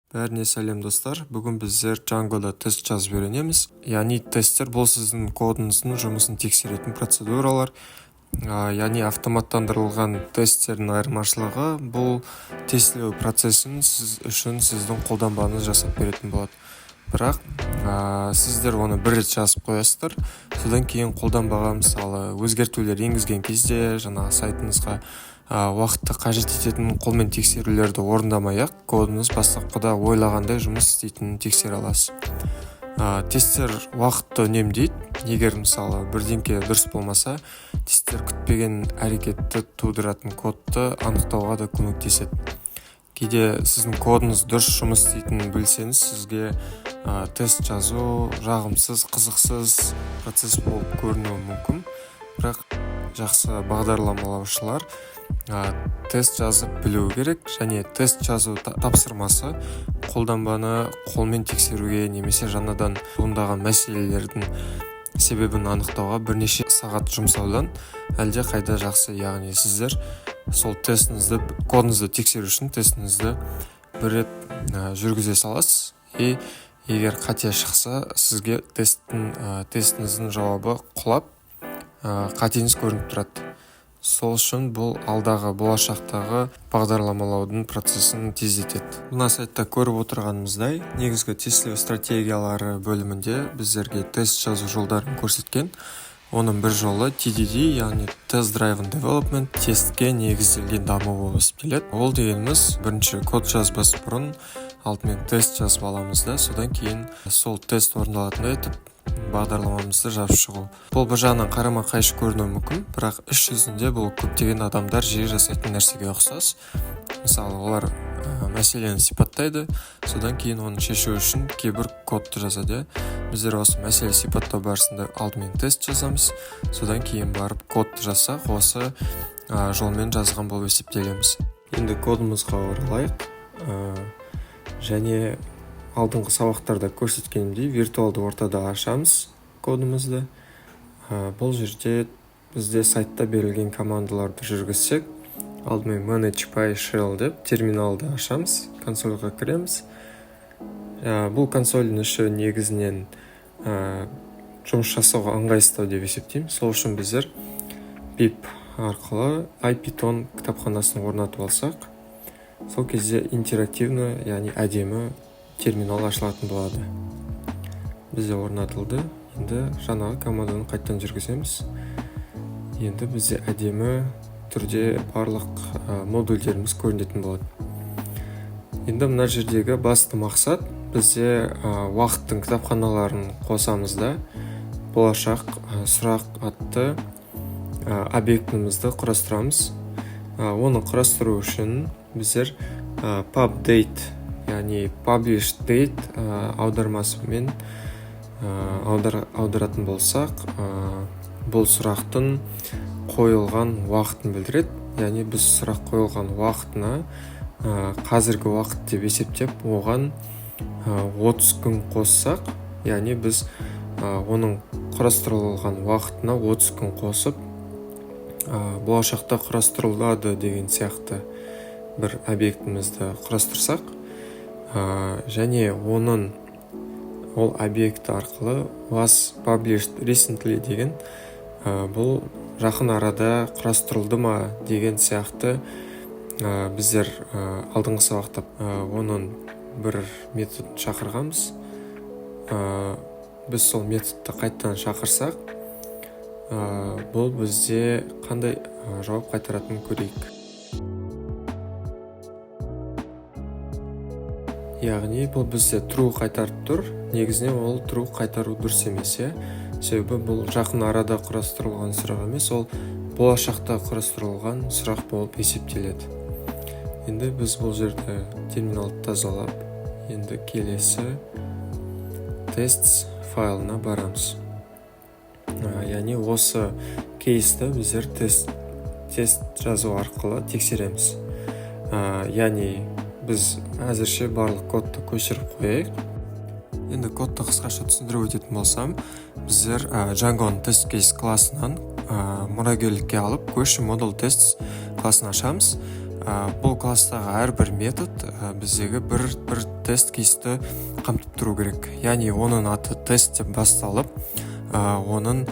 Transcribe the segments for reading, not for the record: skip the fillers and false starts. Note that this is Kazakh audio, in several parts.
Бәріне сәлем, достар! Бүгін біздер Django'да тест жазып үйренеміз. Яғни тесттер — бұл сіздің кодыңыздың жұмысын тексеретін процедуралар. Яғни автоматтандырылған тесттердің айырмашылығы — бұл тестілеу процесін сіз үшін сіздің қолданбаңыз жасап беретін болады. Бірақ сіздер оны бір рет жазып қоясыздар, содан кейін қолданбаға, мысалы, өзгертулер енгізген кезде, жаңағы сайтыңызға уақытты қажет ететін қолмен тексерулерді орындамай ақ кодыңыз бастапқыда ойлағандай жұмыс істейтінін тексере аласыз. Тесттер уақытты үнемдейді. Егер, мысалы, бірдеңке дұрыс болмаса, тесттер күтпеген әрекетті тудыратын кодты анықтауға да көмектеседі. Кейде сіздің кодыңыз дұрыс жұмыс істейтінін білсеңіз, сізге тест жазу жағымсыз, қызықсыз процесс болып көрінуі мүмкін. Бірақ жақсы бағдарламалаушылар тест жазып білуі керек және тест жазу тапсырмасы қолданбаны қолмен тексеруге немесе жаңадан туындаған мәселелердің себебін анықтауға бірнеше сағат жұмсаудан әлде қайда жақсы. Яғни сіздер сол тестіңізді, кодыңызды тексеру үшін тестіңізді бір рет жүргізе саласыз и егер қате шықса, сізге тестіңіздің жауабы құлап, қатеңіз көрініп тұрады. Сол үшін бұл алдағы болашақтағы бағдарламалаудың процесін тездетеді. Мына сайтта көріп отырғанымыздай, негізгі тестілеу стратегиялары бөлімінде біздерге тест жазу жолдарын көрсеткен. Оның бір жолы TDD, яғни Test Driven Development, тестке негізделген даму болып есептеледі. Ол дегеніміз — бірінші код жазбас бұрын алдымен тест жазып аламыз да, содан кейін сол тест орындалатындай етіп бағдарламамызды жазып шығу. Бұл бір жағынан қарама қайшы көрінуі мүмкін, бірақ іс жүзінде бұл көптеген адамдар жиі жасайтын нәрсеге ұқсас. Мысалы, олар мәселені сипаттайды, содан кейін оны шешу үшін кейбір кодты жазады, иә. Біздер осы мәселе сипаттау барысында алдымен тест жазамыз, содан кейін барып кодты жазсақ, осы жолмен жазған болып есептелеміз. Енді кодымызға оралайық. Және алдыңғы сабақтарда көрсеткенімдей, виртуалды ортада ашамыз кодымызды. Бұл жерде бізде сайтта берілген командаларды жүргізсек, алдымен manage.py shell деп терминалды ашамыз, консольға кіреміз. Бұл консольдің іші негізінен жұмыс жасауға ыңғайсыздау деп есептеймін. Сол үшін біздер pip арқылы IPython кітапханасын орнатып алсақ, сол кезде интерактивно, яғни әдемі терминал ашылатын болады. Бізде орнатылды. Енді жаңағы команданы қайтадан жүргіземіз. Енді бізде әдемі түрде барлық модульдеріміз көрінетін болады. Енді мына жердегі басты мақсат — бізде уақыттың кітапханаларын қосамыз да, болашақ сұрақ атты объектімізді құрастырамыз. Оны құрастыру үшін біздер pub date, яғни publish date аудармасымен аударатын болсақ, бұл сұрақтың қойылған уақытын білдіреді. Яғни біз сұрақ қойылған уақытына қазіргі уақыт деп есептеп, оған 30 күн қоссақ, яғни біз оның құрастырылған уақытына 30 күн қосып, болашақта құрастырылады деген сияқты бір объектімізді құрастырсақ және оның ол объекті арқылы was published recently деген, бұл жақын арада құрастырылды ма деген сияқты. Біздер алдыңғы сабақта оның бір методын шақырғанбыз. Біз сол методты қайтадан шақырсақ, бұл бізде қандай жауап қайтаратынын көрейік. Яғни бұл бізде true қайтарып тұр. Негізінен ол true қайтару дұрыс емес, иә, себебі бұл жақын арада құрастырылған сұрақ емес, ол болашақта құрастырылған сұрақ болып есептеледі. Енді біз бұл жерде терминалды тазалап, енді келесі тест файлына барамыз. Яғни осы кейсті біздер тест жазу арқылы тексереміз. Яғни біз әзірше барлық кодты көшіріп қояйық. Енді кодты қысқаша түсіндіріп өтетін болсам, біздер Django test case классынан мұрагерлікке алып, question model tests классын ашамыз. Бұл класстағы әрбір метод біздегі бір тест кейсті қамтып тұру керек. Яғни оның аты тест деп басталып, оның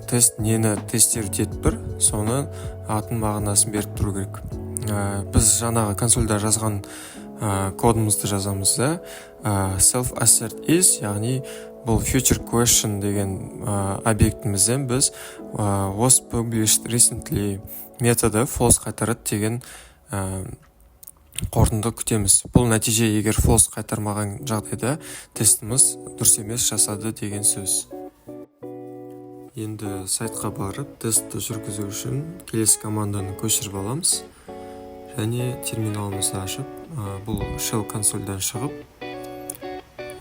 тест нені тестировать етіп тұр, соны атын, мағынасын беріп тұру керек. Біз жаңағы консольда жазған кодымызды жазамыз да, self assert is, яғни бұл future question деген объектімізден біз was published recently методы false қайтарады деген қорытынды күтеміз. Бұл нәтиже егер false қайтармаған жағдайда, тестіміз дұрыс емес жасады деген сөз. Енді сайтқа барып, тестті жүргізу үшін келесі команданы көшіріп аламыз және терминалымызды ашып, бұл shell консольдан шығып,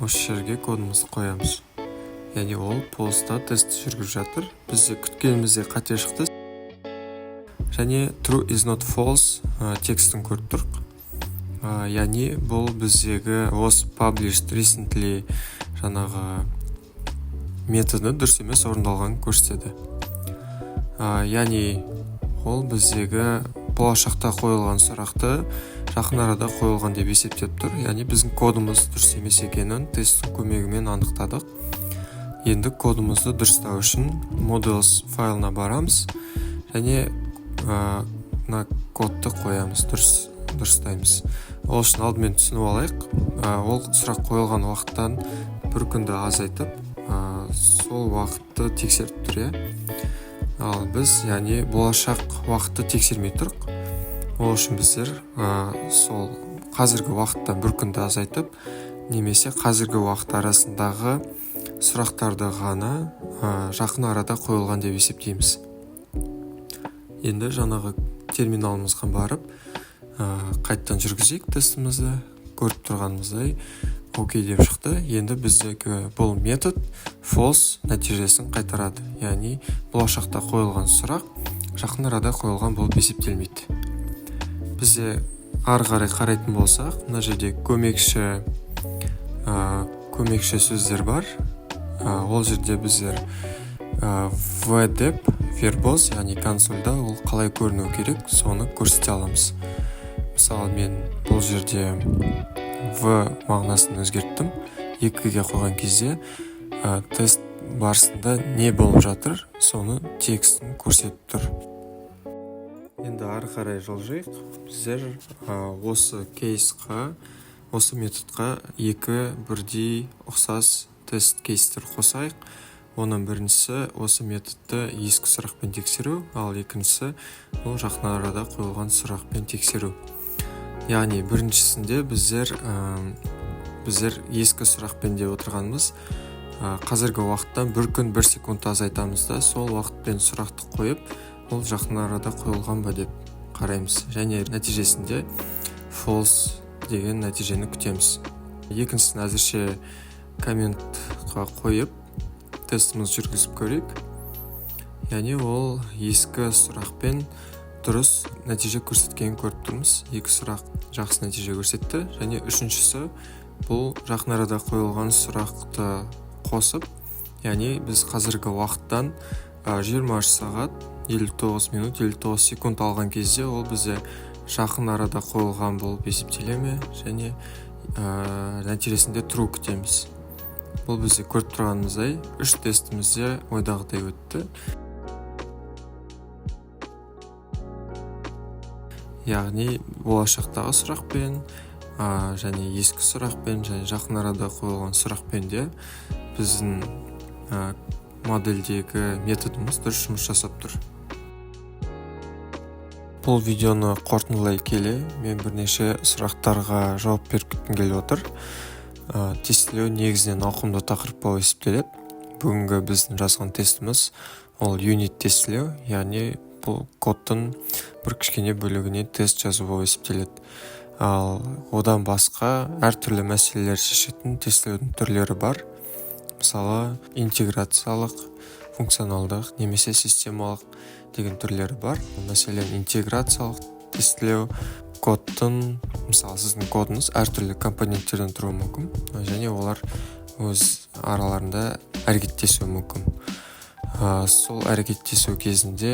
осы жерге кодымызды қоямыз. Яғни ол постта тест жүргізіп жатыр. Бізде күткенімізде қате шықты және true is not false текстін көріп тұрмыз. Яғни бұл біздегі was published recently жаңағы методы дұрыс емес орындалғанын көрсетеді. Яғни ол біздегі болашақта қойылған сұрақты жақын арада қойылған деп есептеп тұр. Яғни біздің кодымыз дұрыс емес екенін тесттің көмегімен анықтадық. Енді кодымызды дұрыстау үшін models файлына барамыз және мына кодты қоямыз, дұрыстаймыз. Ол үшін алдымен түсініп алайық. Ол сұрақ қойылған уақыттан бір күнді азайтып, сол уақытты тексеріп тұр, иә. Ал біз, яғни, болашақ уақытты тексермей тұрық. Ол үшін біздер сол қазіргі уақыттан бір күнді азайтып немесе қазіргі уақыт арасындағы сұрақтарды ғана жақын арада қойылған деп есептейміз. Енді жаңағы терминалымызға барып, қайтадан жүргізейік тестімізді. Көріп тұрғанымыздай, окей деп шықты. Енді біздегі бұл метод false нәтижесін қайтарады, яғни болашақта қойылған сұрақ жақын арада қойылған болып есептелмейді. Бізде ары қарай қарайтын болсақ, мына жерде көмекші сөздер бар. Ол жерде біздер v деп verbose, яғни консольда ол қалай көріну керек, соны көрсете аламыз. Мысалы, мен бұл жерде в мағынасын өзгерттім. Екіге қойған кезде тест барысында не болып жатыр, соны текстін көрсетіп тұр. Енді ары қарай жылжиық. Біздер осы кейсқа, осы методқа екі бірдей ұқсас тест кейстер қосайық. Оның біріншісі осы методты ескі сұрақпен тексеру, ал екіншісі ол жақын арада қойылған сұрақпен тексеру. Яғни біріншісінде біздер ескі сұрақпен деп отырғанымыз қазіргі уақыттан бір күн бір секунд азайтамыз да, сол уақытпен сұрақты қойып, ол жақын арада қойылған ба деп қараймыз және нәтижесінде false деген нәтижені күтеміз. Екіншісін әзірше комментқа қойып, тестімізді жүргізіп көрейік. Яғни ол ескі сұрақпен дұрыс нәтиже көрсеткенін көріп тұрмыз. Екі сұрақ жақсы нәтиже көрсетті. Және үшіншісі бұл жақын арада қойылған сұрақты қосып, яғни біз қазіргі уақыттан 23 сағат 59 минут 59 секунд алған кезде, ол бізде жақын арада қойылған болып есептеле ме және нәтижесінде true күтеміз. Бұл бізде көріп тұрғанымыздай, үш тестіміз де ойдағыдай өтті. Яғни болашақтағы сұрақпен және ескі сұрақпен және жақын арада қойылған сұрақпен де біздің модельдегі методымыз дұрыс жұмыс жасап тұр. Бұл видеоны қорытындылай келе, мен бірнеше сұрақтарға жауап беріп кеткім келіп отыр. Тестілеу негізінен ауқымды тақырып болып есептеледі. Бүгінгі біздің жазған тестіміз ол юнит тестілеу, яғни бұл кодтың бір кішкене бөлігіне тест жазу болып есептеледі. Ал одан басқа әртүрлі мәселелер шешетін тестілеудің түрлері бар. Мысалы, интеграциялық, функционалдық немесе системалық деген түрлері бар. Мәселен, интеграциялық тестілеу кодтың, мысалы, сіздің кодыңыз әртүрлі компоненттерден тұруы мүмкін және олар өз араларында әрекеттесуі мүмкін. Сол әрекеттесу кезінде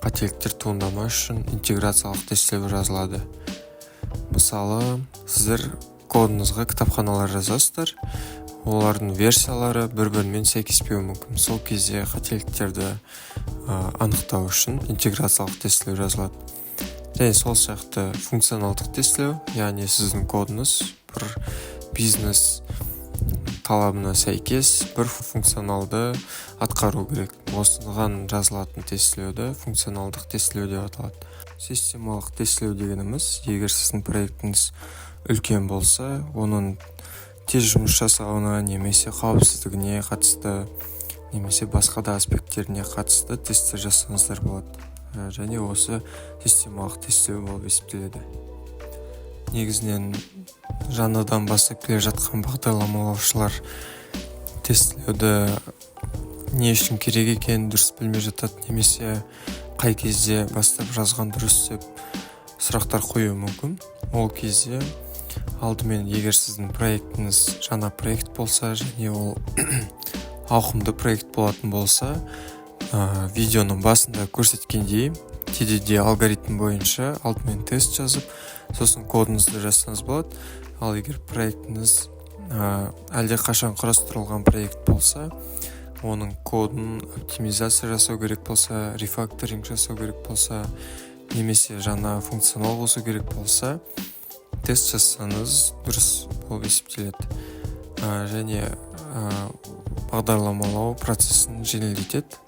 қателіктер туындамас үшін интеграциялық тестілеу жазылады. Мысалы, сіздер кодыңызға кітапханалар жазасыздар, олардың версиялары бір бірімен сәйкеспеуі мүмкін. Сол кезде қателіктерді анықтау үшін интеграциялық тестілеу жазылады. Және сол сияқты функционалдық тестілеу, яғни сіздің кодыңыз бір бизнес талабына сәйкес бір функционалды атқару керек. Осыған жазылатын тестілеуді функционалдық тестілеу деп аталады. Системалық тестілеу дегеніміз, егер сіздің проектіңіз үлкен болса, оның тез жұмыс жасауына немесе қауіпсіздігіне қатысты, немесе басқа да аспекттеріне қатысты тесттер жазсаңыздар болады. Және осы системалық тестілеу болып есептеледі. Негізінен жаңадан бастап келе жатқан бағдарламалаушылар тестілеуді не үшін керек екенін дұрыс білмей жатады немесе қай кезде бастап жазған дұрыс деп сұрақтар қоюы мүмкін. Ол кезде алдымен, егер сіздің проектіңіз жаңа проект болса және ол ауқымды проект болатын болса, видеоның басында көрсеткендей, TDD алгоритм бойынша алдымен тест жазып, сосын кодыңызды жазсаңыз болады. Ал егер проектіңіз әлде қашан құрастырылған проект болса, оның кодын оптимизация жасау керек болса, рефакторинг жасау керек болса немесе жаңа функционал қосу керек болса, тест жазсаңыз дұрыс болып есептеледі және бағдарламалау процесін жеңілдетеді.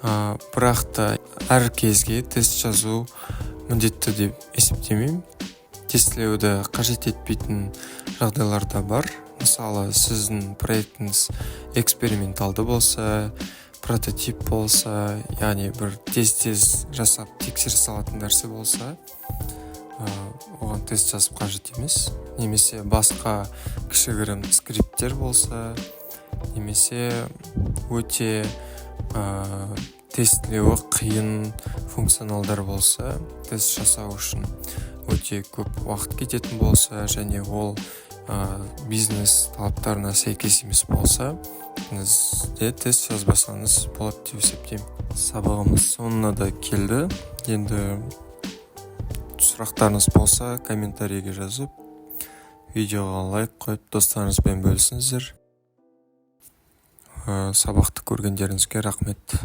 Бірақ та әр кезге тест жазу міндетті деп есептемеймін. Тестілеуді қажет етпейтін жағдайлар да бар. Мысалы, сіздің проектіңіз эксперименталды болса, прототип болса, яғни бір тез тез жасап тексере салатын нәрсе болса, оған тест жазып қажет емес. Немесе басқа кішігірім скрипттер болса немесе өте тестілеуі қиын функционалдар болса, тест жасау үшін өте көп уақыт кететін болса және ол бизнес талаптарына сәйкес емес болса, сізде тест жазбасаңыз болады деп есептеймін. Сабағымыз соңына да келді. Енді сұрақтарыңыз болса, комментарийге жазып, видеоға лайк қойып, достарыңызбен бөлісіңіздер. Сабақты көргендеріңізге рахмет.